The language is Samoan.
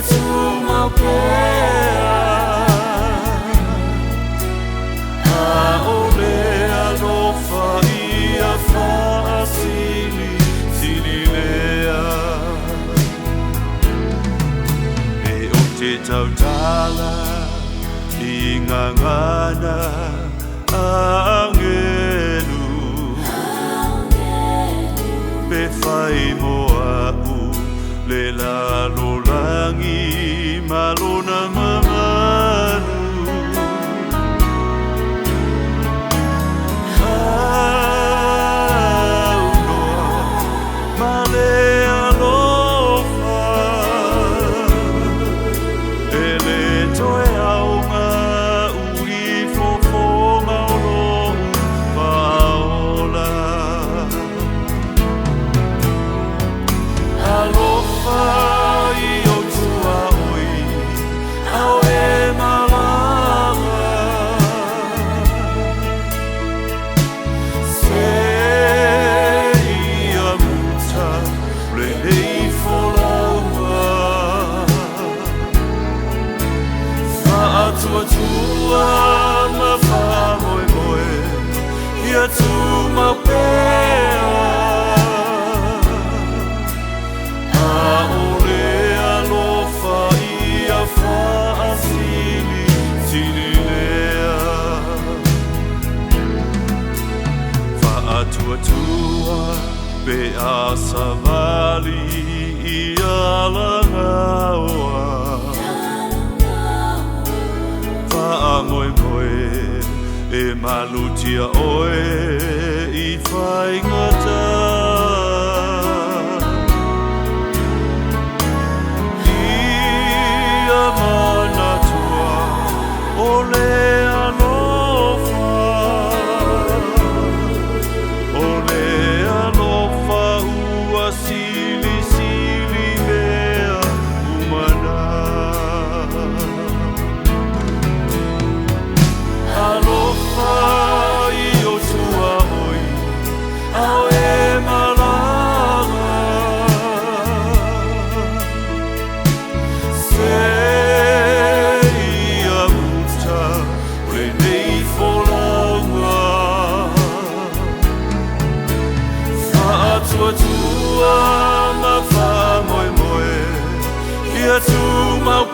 tumau pea. Aole alofa ia faasili sili lea. E o te tautala i ngangana angelu, pe fai moa'u le lalolangi malona mamanu. Aunoa ma le alofa, e le toe auga ui fofoga o lou faaola. Alofa i ou tuaoi, ao e malaga. Se ia muta lenei folauga. Faatuatua ma faamoemoe, ia tumau pea. Aole alofa ia faasili sili lea. Faatuatua pe asavali i alagaoa. Faamoemoe e malutia oe i faigata. Ia manatua o le alofa, o le alofa ua silisili mea uma na. Alofa i ou tuaoi, ao e malaga. Se ia muta o lenei folauga. Faatuatua ma faamoemoe, ia tumau